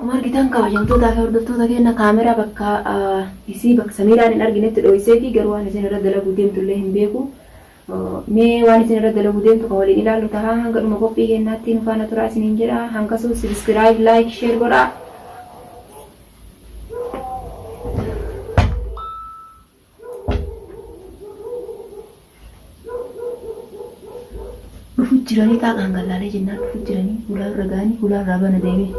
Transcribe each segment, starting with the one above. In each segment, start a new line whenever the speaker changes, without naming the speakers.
Akkuma argitan kabajamtootaa fi hordoftoota keenya kaameraa bakka isii bakka Samiiraan hin arginetti dho'isee fi garuu waan isin irra dalaguu deemtu illee hin beeku. Mee waan isin irra dalaguu deemtu kan waliin ilaallu ta'a hanga dhuma qophii keenyaatti nu faana turaa isiniin jedha. Hangasuu subscribe, like, share godhaa. Dhufu jiranii xaaqaan gallaalee jennaan dhufu jiranii hulaa irra ga'anii hulaa irraa bana deemee.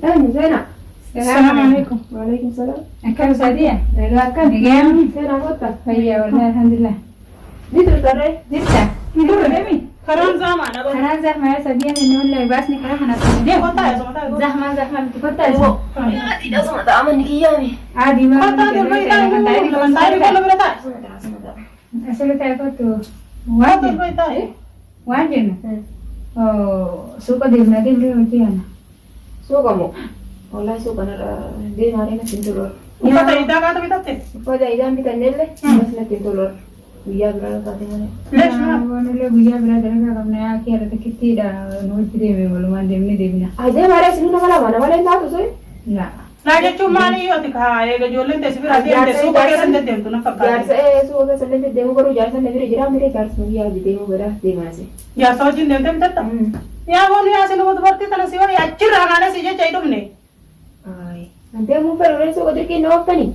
Eenyu seenaa?
Assalamu alaikum.
Waalaikum salaam.
Akkam Sadiya?
Nagaa akkam?
Nagayaan?
Seenaa kottaa.
Fayyaa wallahi alhamdulillah.
Ni turtarree?
Jirta? Hin deemi.
Karaan zaamaa dha.
Karaan zahmaa yaa Sadiya inni wallahi baasni karaa kana kan deemu.
Kottaa asuma taa'e.
Zahmaa zahmaa miti kottaa isa.
Ati asuma ta'a manni kiyyaami.
Aadii maal
Kottaa durba taa'e. Laman taa'e kolla bira taa'e.
Asuma ta'a asuma ta'a.
Asirra taa'e kottu. Waan
Kottaa
jennu.
durba taa'e.
Waan jennu. Suuqa deemna deemnee hojii ana.
Suuqa moo? Wallahi suuqa narra deemaa natti hin tolu.
Uffata idaa kaata bitatte?
Uffata idaan bitannellee ammas natti hin tolu. Guyyaa biraa yoo taate malee.
Leesh maal?
Waanullee guyyaa biraa dalagaa qabna yaa kee irra takkittiidha nu wajji deeme walumaan deemnee deemna.
Adeemaa rees nu nama lama nama leen taatu suni.
Laa.
Laa jechuun maali yoo ati kaa eega ijoolleen teessi bira deemte suuqa keessa hin deddeemtu na fakkaata.
Jaarsa ee suuqa keessa illee deddeemuu garuu jaarsa na bira jira mire jaarsa guyyaa hojii deemuu godha deemaase.
Jaarsa wajjin deemtee bitatta? Yaa boonu yaa sinuma dubartii tana si wari achirraa kaanee si jecha hin dhufne.
Ayi. An deemuu fedhu ree suuqa dirqiin na ooftanii.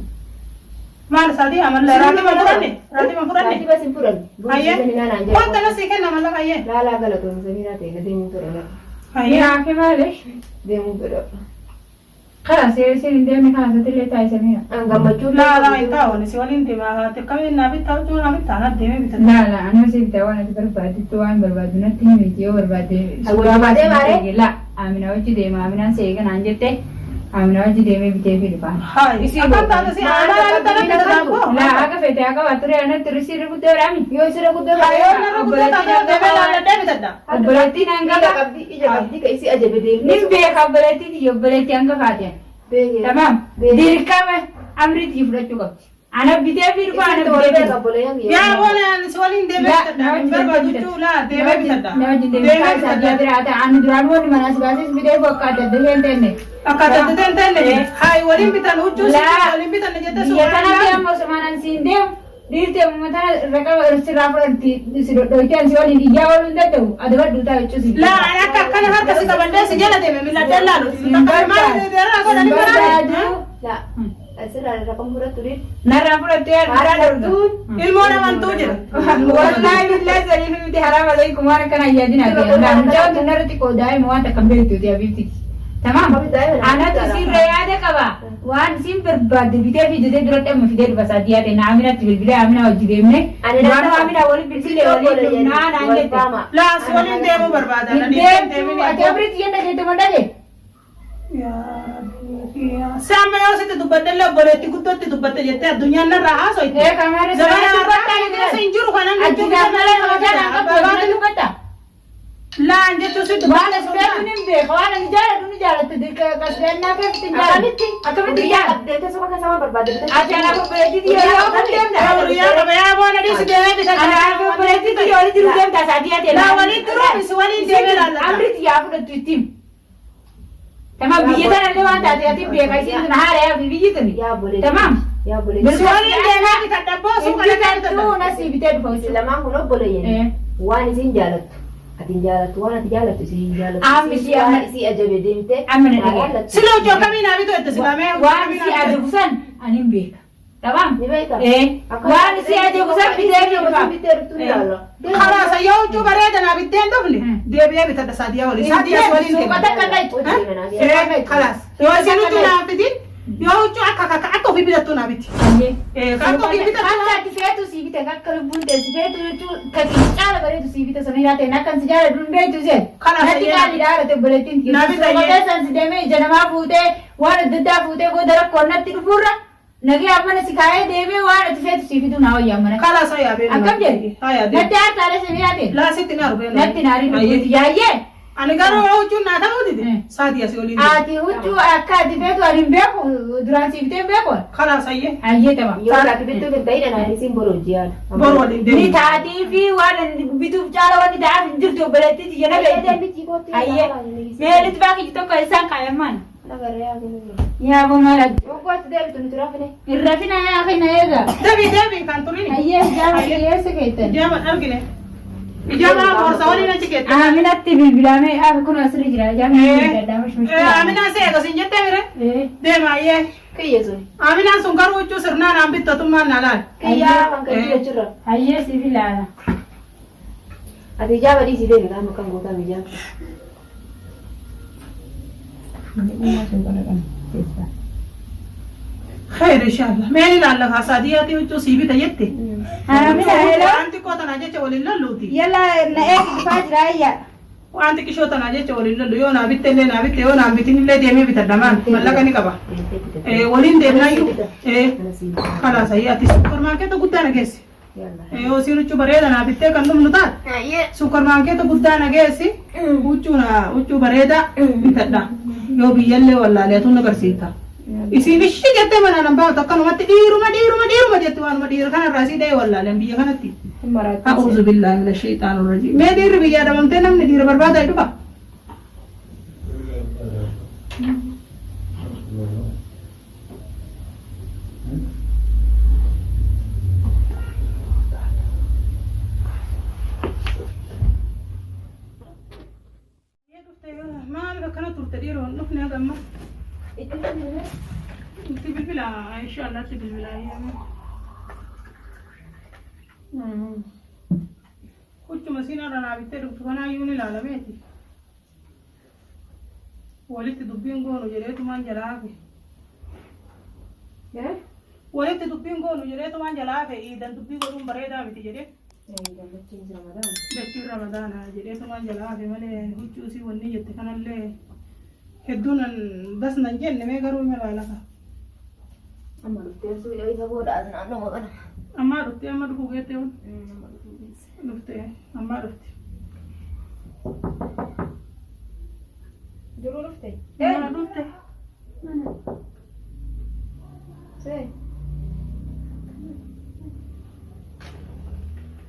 Maal isaatii amalla raatiba fudhanne raatiba fudhanne.
Raatiba sin fudhanne.
Hayyee.
Burri naan jedhu.
Wanta na si kenna mallaqa hayyee.
Laalaa galatoon samiiraa ta'e na deemuu fedhu narra.
Hayyee.
Yaa kee maalish?
Deemuu fedhu.
Karaa seerisiin hin deemne kana isatillee taa'e Samiira.
An gammachuu
Laa laa hin taa'u si waliin deema ati akkamiin naa bittaa huccuu naa bittaa na deemee bitata.
Laa laa anuma si bitaa waan ati barbaaddutti waan barbaaddu natti himiti yoo barbaadde suuraa
wajjin
baasii
deemaa
natti
ree?
ergi. Laa Amina wajji deema Aminaan si eega naan jette Amina wajji deemee bitee fi dhufaan.
Hayi
Isii
akkam taate si
Maal
aanaa
akka
bittaa
biyya
bitata
kanatu?
daabboo.
Laa akka fete akka waa ture anatti risii irra guddoo dhaami.
Yoo isirra guddoo
Hayi yoo narra guddoo taate deemee laalladhee bitadha.
Obboleettiin
Ija
hangafa
qabdi ija qabdi ka isii ajabe deemtee.
nin beeka obboleettii tiyya obboleettii hangafaati ani.
Beekee.
Tamaam.
Beekee.
Dirqama amrii tiyya fudhachuu qabdi. Ana bitee fi dhufa ana
Isitti wal
bitee fi
beeka
dhufa.
obboleeyyan kiyya.
Yaa boona si waliin deemee
La,
bitadha.
na
Hin
wajjin
barbaadu
deemee
huccuu laa deemee bitadha.
Na wajjin deemee
Deemee
bitadha.
bitadha.
Biraa ta'a. Ani duraan wanni manaa si baases bitee bakka adda adda isheen teenne.
Akka adda adda hin teenne hayi waliin bitan huccuu si
Laa.
waliin bitan jettee
Biyya
suuraa
kanatti
ilaalu.
amma osoo manaan siin deemu dhiirti amma tana raqa sirraa fudhatti si dhodhooytee ani si waliin iyyaa ooluu hin danda'u. Adabadhu ta'a huccuu si
Laa ani akka akkana harka si qabadhee si jala deeme milladhee laalu.
Hin
Takka maal
barbaadu.
deeraa godhanii
Hin
maraani.
barbaadu.
Laa asirraa irra kan fudhattu dhiirti.
Narraa fudhattee harkaa dhorga.
Ilmoo namantuu jira.
Wallaahi billahi saniif miti haraam alaykum waan akkana ayyaadina ati Allah mucaan tun narra xiqqoo daa'ima waan takka hin beektuuti habiibti. Tamaam. Anatu sirra yaada qaba. Waan isin barbaadde bitee fi jedhee duratti amma fidee dhufa isaa dhiyaate na Aminatti bilbilee Amina wajji deemne.
Ani
Duraanuu Amina waliin bilbilee waliin dhufnaa naan jette.
Laa si waliin deemuu barbaada.
Hin deemtu ati abriitti yenda deemte moo dhage?
Si amma yoo sitti dubbadde illee obboleetti guddootti dubbatte jettee addunyaan narraa haasoyte.
Ee kamaara
Zamana har'aa kana keessa hin jiru kanan jechuun
Addunyaa malee kabajaa naan qabdu addunyaa dubbatta.
Laan jechuun sitti
Waan
dubbatte
as beeku ni beeka waan ani jaaladhu ni jaalatta qasbeennaa keessatti hin jaaladhu.
Akkamitti?
Akkamitti
Guyyaa
jaalladhu?
qabdeetee suuqa keessa waan barbaadde bitachuu.
Ati anaaf obboleettii tiyya yoo kan deemta.
Horiyaa qaba yaa boona dhiisi deemee bitadha.
Anaaf obboleettii tiyya walitti jiru deemta isaatii ati.
Laa walitti ruufis waliin deemee laallata.
Amri tiyyaa fudhattu ittiin. Tamam biyya tana illee waan taate ati beeka isiin tun haara yaa biyyi tuni.
Yaa obboleettii.
Tamam.
Yaa obboleettii.
Si waliin deemee bitadha boo suuqa dhaqee
Bitadhu
bitadha.
nasii bitee dhufa
Isin lamaan kun obboleeyyan.
Eh.
Waan isin jaalattu. Ati hin jaalattu waan ati jaalattu isin hin jaalattu.
Amma
Isin
isii
waan
amma-
isii ajabe deemtee.
Amma na
haa
dhagaye.
laallattu.
Sila huccuu akkamii naa bitu itti silamee.
Waan si ajabu san ani hin beeka. Tamam.
Ni beektaa?
Eh.
Akka
Waan si ajabu san bitee fi dhufa.
Bitee dhuftu ni ilaalla.
Kalaas yoo huccuu bareeda naa bittee hin dhufne deebi'ee bitadha saadiyaa waliin. Saadiyaa si waliin
Suuqa
deema.
takka dhaqxu.
Eh, kalaas. Yoo isin huccuu naa bitin yoo huccuu akka akka akka ofii bitattu naa biti. Eh, akka ofii bitattu.
Akka ati feetu sii bite akka lubbuun tee si feetu jechuun kan si caala bareedu sii bite samiraa ta'e akkan si jaaladhu hin beektu isheen.
Kanaaf
Natti
ayyee.
qaali dhaala ta'e obboleettiin
Na
tiyya.
bita
Suuqa
ayyee.
keessan si deemee ija namaa fuutee waan adda addaa fuutee booda rakkoon natti dhufuurra nagee ammana si kaayee deemee waan ati feetu sii fiduu naa wayya ammana.
Kalaas hayaa beenu.
Akkam jedhe?
Hayaa deemu.
Natti aartaadha samiraa ta'e.
Laasitti na arbee.
Natti naarii lubbuuti yaayyee.
Ani garuu yoo huccuun naa ta'uu dide saatii asii oliin deema.
Ati huccuu akka ati feetu ani hin beeku duraan siif bitee hin beeku.
Kalaas hayyee.
Hayyee tamam.
Yoo ati bittuu hin ta'in anaan isiin boru hojii yaala.
Boru waliin
Ni
deemna.
taatii fi waan ani bituuf caala wanni ta'aaf hin jirtu obboleettii tiyya na beekti. Hayyee. Mee litbaa kiyya tokko isaan kaayamaan. Yaa boo maal adda.
Yogguu ati deebitu nuti rafne.
Hin rafina yaa akhi na eega.
Deebi deebi kan turini.
Hayyee jaama kiyyeessa keettan.
Ijaama argine. Ijaama boorsa waliin achi keette.
Aaminatti bilbilamee aafi kun asirra jira. Jaamni bilbiladhaa mush mush.
Aminaan si eega siin jettee mire. Deema ayyee.
Kiyya sun.
Aminaan sun garuu huccuu sirnaan aan bittotummaan na laal.
Kiyyaa kan kan jira jirra.
Hayyee siif ilaala.
Ati ijaaba dhiisii deemi qaama kan gootaa ijaaba.
Khayr inshallah. Mee ni ilaalla kaa saadiyaatii huccuu sii bita jette.
Amina hello.
Waan xiqqoo tanaa jecha waliin lolluuti.
Yalla na eegi dhufaa jira ayya.
Waan xiqqishoo tanaa jecha waliin lollu yoo naa bitte illee naa bitte yoo naa hin bitin illee deemee bitadha maal mallaqa ni qaba. Waliin deemnaayyuu. Kalaas ayyee ati supparmaarkeeta guddaa na geessi. Yoo isiin huccuu bareeda naa bittee kan dhumnu taate supparmaarkeeta guddaa na geessi huccuu na huccuu bareedaa bitadha. Yoo biyyallee wallaalee atuu na barsiifta. Isiin ishii jettee manaan hin baatu akkanumatti dhiiruma dhiiruma dhiiruma jetti waanuma dhiira kanarraa isii dha'ee wallaaleen biyya kanatti. A'uuzu billaahi mina shayxaani rajiim. Mee dhiirri biyyaa dhabamtee namni dhiira barbaadaa dhufa. Maaliif akkana turte dhiiroo hin dhufne haga ammaa? Itti bilbila inshallah itti bilbila. Huccuma siin irra naa bittee dhuftu kanaayyuu ni ilaalameeti. Walitti dubbiin goonu jedheetumaan jalaa hafe. Walitti dubbiin goonu jedheetumaan jalaa hafe iidan dubbii godhuun bareedaa miti jedhee. Dachiin ramadaana jedheetumaan jalaa hafe malee huccuu isii wanni jette kanallee hedduu nan das nan jenne mee garuu ima laalafa.
Amma dhuftee suudha isa booda as naannoo kana.
Ammaa dhuftee amma dhufuu geettee hun dhuftee ammaa dhufte.
Duruu dhufte?
Ammaa dhufte.
See.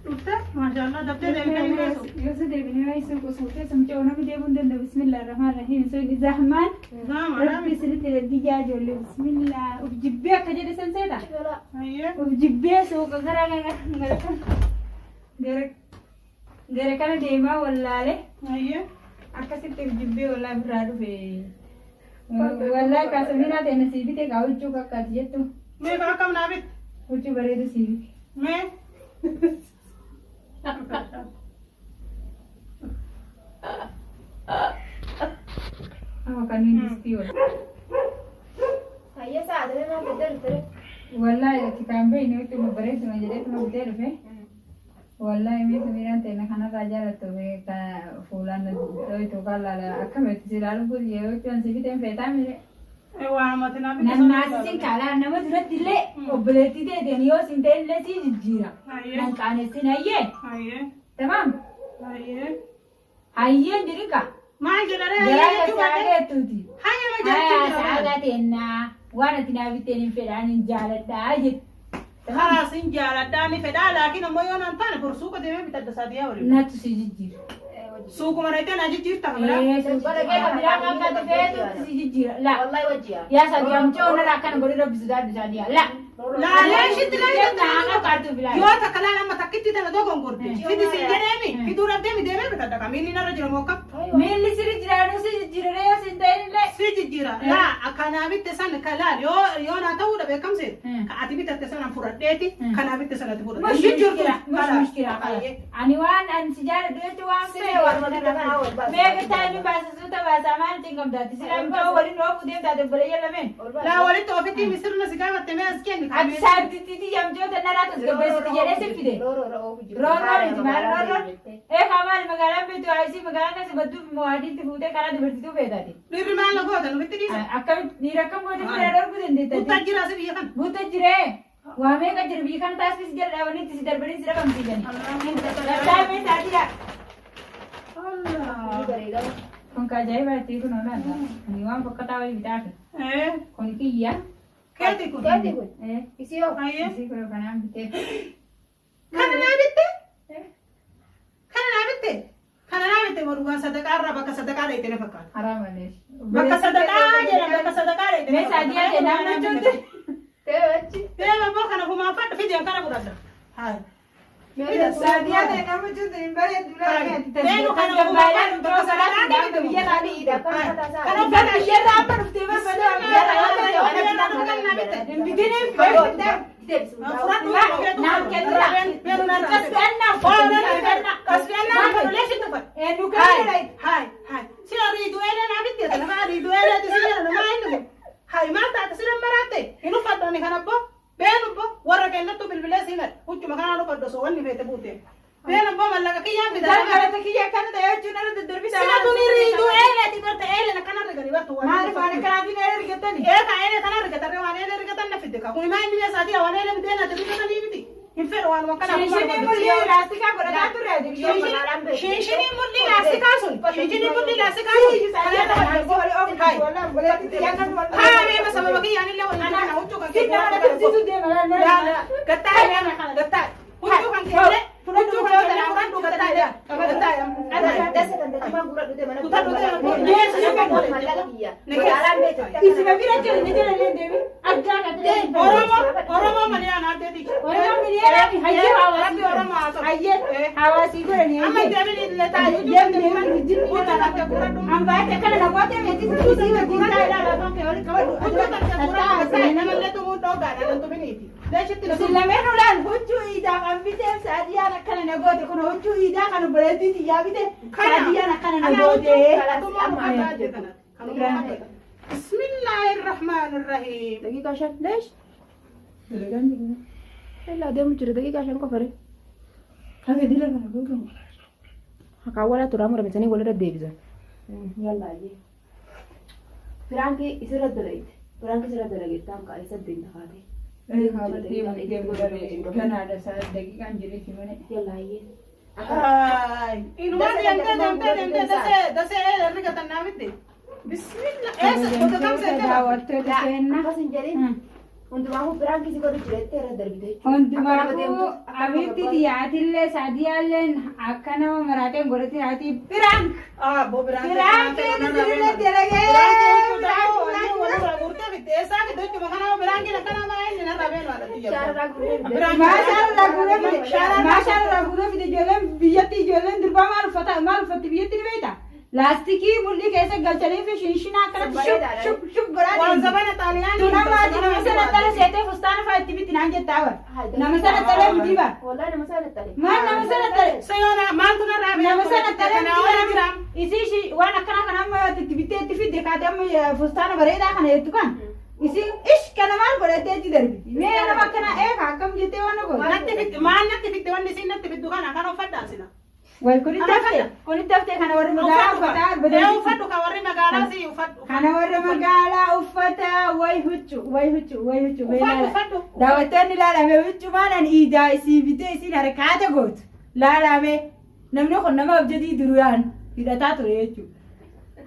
Dhufte maashaallah daftee deebitee hin geessu.
Yosu deebinee waa'ee suuqu suuqee sumca'uu namni deebuu hin danda'u. Bismillah ar-Rahmaan ar-Rahiim. Zahmaan
Zaama
Rabbi isinitti diyyaa ijoollee bismillah. Uf jibbee akka jedhe san seeta.
Hayyee.
Uf jibbee suuqa gara gara gara gara gara kana deemaa wallaale
Hayyee.
akkasitti uf jibbee wallaa biraa dhufe. Wallaa kaasamiraa ta'e na sii bite kaa huccuu kakkaati jettu.
Mee ka akkam naa bitte?
Huccuu bareedu sii bite.
Mee.
Amma kanneen distii wal.
Hayya sa'a daree maal fiddee dhufte?
Wallaahi ati kan beekne huccuma bareeduma jedheetuma bitee dhufe. Wallaahi mee Samiiraan teenya kanarraa jaalattu mee fuulaan na dhoytu kan laala akkamitti si ilaalu buuti yeroo huccuun si biteen feetaa mire.
Waan mati naa bitte.
Nannaasisin kaalaa nama duratti illee obboleettii teeteen yoo sin ta'e illee si jijjiira.
Hayyee.
Nan qaanessin hayyee.
Hayyee.
Tamaam.
Hayyee.
Hayyeen jedhin kaa.
Maal jedharee
Garaa
hayyee jechuu
saagaa
baate?
jettuuti.
Hayyee ma
Haa
jechuu jira.
saagaa teennaa waan ati naa bitteen hin fedhaan hin jaaladhaa jettu.
Karaa sin jaaladhaa ni fedhaa laakiin ammoo yoo naan taane bor suuqa deemee bitadha saadiyaa waliin.
Nattu si jijjiira.
Suuquma dhaqxee naa jijjiirta kan biraa.
Ee suuqa dhaqee kan biraa kan akka feetutti si jijjiira. La.
Wallahi wajji yaa.
Yaa Saadiyaa mucaa onarraa akkana godhi rabbi sodaadhu Saadiyaa. La.
Laalee ishitti
Deemna
laalee
akka qaartuu filaa.
Yoo takka laala amma takkitti tana dogongorte. Fidi siin jedheemi fiduu dhabdeemi deemee bitadha kan miilli narra jira moo akkam.
Miilli sirri jiraanuu si jijjiira yoo si hin ta'in illee.
Si jijjiira. Laa akkanaa bitte san ka laal yoo yoo naa ta'uu dhabe akkam seet. Ka ati bitatte sanan fudhadheeti kanaa bitte sanatti fudhadhe.
Mush
Jijjiirtu.
mushkila mush mushkila. Ani waan ani si jaaladhu jechuun waan
Siree waan walitti kana wal baasa.
Mee bitaa inni baasa suuta baasaa maal cinqamtaati? Sila mucaa waliin oofuu deemtaate obboleeyyan lameen.
Laa walitti ofitti misirna si gaafatte mee as kenni.
Ati saabtittiiti yamcoota narraa tasgabbeessiti jedhee si fide. Roorroo miti maal roorroon? Ee kaa maali magaalaan beektu haayisii magaalaan keessa badduuf moo adiitti fuutee karaa dubartiituu feetaati.
Dhiirri maal na goota nufitti dhiisa.
Akkamitti dhiira akkam gootee firaa dhorkuu dandeettati?
Guttaa jira si biyya kana.
Guuta jiree waa meeqa jira biyya kana taasifis jala dhaabanii itti si darbanii si dhabamsiisanii. Lattaafee saatiidha.
Allah.
Ni bareeda.
Kun ka ajaa'ibaati kun olaanaa. Ani waan fokkataa wayii bitaafi.
Eh,
Kun kiyya.
keeti kun.
Keeti kun.
Eh,
Isii hoo?
Ayyee.
isii kun kanaan bitee.
Kana naa bitte? Kana naa bitte? Kana naa bitte moo dhugaan sadaqaa irraa bakka sadaqaa dheeyte na fakkaata.
Haraa malee.
Bakka sadaqaa jedhan bakka sadaqaa dheeyte.
Mee saadiyaa ta'e naannoo jirti.
Ta'e achi.
Deema boo kana humaan fadhu fideen kana fudhadha. Haa.
Saadiyaa ta'e naannoo jirti hin bareeddu
Deemu kana humaan fadhu bakka sadaqaa dheeyte.
Biyya laanii
Ida akkana uffata
Kana
isaa.
uffata
Biyyarraa amma dhuftee barbaada. Hin bitiniif.
Fudhadhu.
Naaf kennaa. Qasbi'annaa Eenyu kan
Hai, hai. Si ariidu eelee naa bitte nama ariidu eelee si jedha nama inni kun. Hai maal taate si dammaraate hin uffadhu ani kana abbo. Been abbo warra kennattu bilbilee si himate huccuma kanaan uffadhu osoo wanni feete buute. Been abbo mallaqa kiyyaan bita.
Galgalata kiyya akkana ta'e jechuun irra daddarbisa.
Sila tuni riidu eeleeti barte eeleen akkana rigani bartu waan.
Maaliif waan akkanaatiin eelee rigattani?
Ee ka eelee tana rigatarree waan eelee rigatan na fidde ka. Kuni maa inni meesaatii waan eelee bitee na rigatanii miti. Hin fedhu waan akkana.
Shinshinii mul'ii laastikaa godhataa turre.
Shinshinii mul'ii laastikaa sun. Shinshinii mul'ii laastikaa sun. Haa meema sababa kiyyaan illee waliin kana huccuu kan Gattaa gattaa huccuu kan kenne huccuu kan kenne fudhadhu gattaa gattaa.
Dasa danda'amaa gurra dhute mana.
Kutaa dhute mana.
Mallaqa kiyya. Magaalaan beektu.
Isima bira jiru ni jala illee deebi. Addaa kan ta'e.
Oromoo Oromoo malee aan addeeti.
Oromoo miliyoonaa fi hayyee hawaasii
Rabbi Oromoo haa ta'u.
hayyee hawaasii godhanii
Amma
hayyee.
deebiin illee taa'ee huccuu kan kee gurradhu.
Ambaate kana namoota meetii sisii wajjin taa'ee afaan kee waliin qabadhu.
Huccuu kan kee gurradhu. Namallee tumuun dhooggaadha nan tuminiiti. Leeshitti na
Isin lameen ulaan huccuu iidaa kan biteef saadiyaan akkana na goote kun huccuu iidaa kan obboleettii xiyyaa bite saadiyaan akkana na goote.
Bismillahirrahmanirrahim.
Daqiiqaa shan. Leesh. Illaa deemu jira daqiiqaa shan qofa ree.
Haga dila kana gootu.
Hakaawwalaa turaa muramisanii walirra deebisan. Yallaa jee. Firaankii isirra dalagite. Firaankii isirra dalagite taam kaa'ee saddeet tafaate.
Ganaadha daqiiqaan jireetti malee.
Yallaa jee.
Hai. Inuma deemtee deemtee deemtee dasee dasee rigatan naa bitte. Bismillah. Eessa bakka kam seete?
Daawwattoota seenna.
Akkas hin jedhin. Hundumaafuu firaankii si godhu jira jettee irra darbite jechuudha.
Hundumaafuu abiitti xiyyaatiillee saadiyaalleen akka nama maraateen godhate haati piraank.
Ah, bo biraan.
Piraankiin isinirra dalagee.
Walirraa guurtee bitte. Eessaa fidde jechuudha. Kanaaf biraankiin akkana maa inni narraa beenu alatti jabba.
Shaarraa gurree bite.
Maashaan irraa guuree fide. Maashaan irraa guuree fide ijoolleen biyyatti ijoolleen durbaa maal uffata maal uffatti biyyatti ni beekta. Laastikii mul'ii keessa galchanii fi shinshinaa akkanatti shub shub shub godhaa
Waan
deemti.
zabana xaaliyaanii.
Tuna maati nama sana xala seetee fustaana fa'aa itti bitti naan jettaa bara. Nama sana xalee miti bara.
Wallahi nama sana xalee.
Maal nama sana xalee?
Sayoona maaltu narraa beenu?
Nama sana xalee
Kana
miti
waan
bara.
jiraam.
Isii shi waan akkana kana amma itti bittee itti fidde kaate amma fustaana bareedaa kana jettu kan. Isiin ish kana maal godhattee achi darbiti. Mee nama akkana eega akkam jettee waan godhu.
Natti fidde maal natti fidde wanni isiin natti fiddu kana kana uffadhaan sina.
Wal kunitti haftee kunitti haftee kana warri magaalaa uffataa
Ee uffadhu kan warri magaalaa si uffadhu.
Kana warra magaalaa uffata way huccu way huccu way huccu way
Uffadhu
laala.
uffadhu.
Daawwattoonni ilaalame huccu maalaan iidaa isii bitee isiin harkaata gootu laalame namni kun nama abjadii duraan hidhataa ture jechuudha.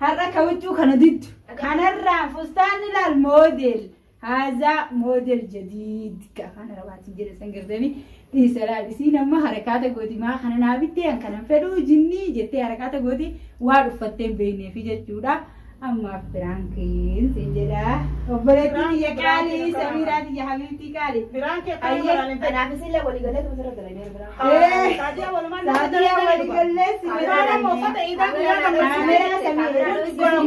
Har'a ka huccuu kana diddu kanarraa fustaanni laal moodel haazaa moodel jadiid ka afaan arabaatiin jedhe san gartanii dhiisa laal isiin amma harakaata gooti maa kana naa bittee an kanan fedhuu jinnii jettee harakaata gooti waan uffattee hin beekneefi jechuudha. Ammaaf biraankiin sin jedha. Obboleettii kiyya qaalii Samiiraa kiyya habiibtii qaalii.
Biraankii akkana maraan hin fedhu.
Kanaaf isillee walii galee tuma sirra dalagee biraa.
Saadiyaa walumaan
Saadiyaa waliigallee si
Biraan amma uffata iidaa guyyaa gammachuu.
Kaameeraa Samiiraa.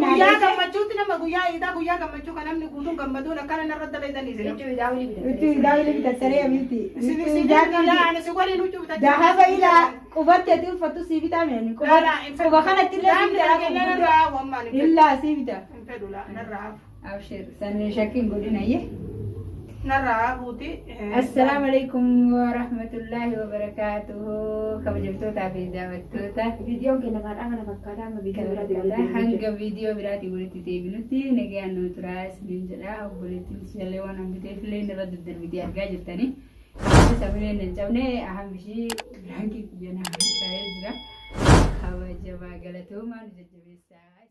Guyyaa gammachuutti nama guyyaa iidaa guyyaa gammachuu kan namni guutuun gammaduun akkana narra dalaydanii isin.
Huccuu idaa walii bitate.
Huccuu idaa walii bitattee habiibtii.
Isin
Huccuu
isin
idaa
yaa ani si waliin huccuu bitachuu.
Dahaba ilaa qubatti ati uffattu sii bitaa mi'ani. Quba kanatti illee sii bitaa.
Narraa hafu ammaan hin fedhu.
Illaa sii bitaa.
Hin fedhu laa narraa hafu.
Abshir sanni shakkiin godhin ayyee.
Narraa hafuuti.
Assalaamu alaikum warahmatullaahi wabarakaatuhu kabajamtootaa fi daawwattoota.
Viidiyoon keenya kaadhaa kana fakkaataa amma viidiyoo biraatiin walitti deebinu.
Hanga viidiyoo biraatiin walitti deebinutti nagaan nu turaa isiniin jedha. Obboleettiin ishee waan hambiteef illee irra daddarbitee argaa jirtanii. Samileen hin cabne hambishii biraankii biyya naa ta'ee jira. Kabaja. Jabaa galatoomaa nu jajjabeessaa.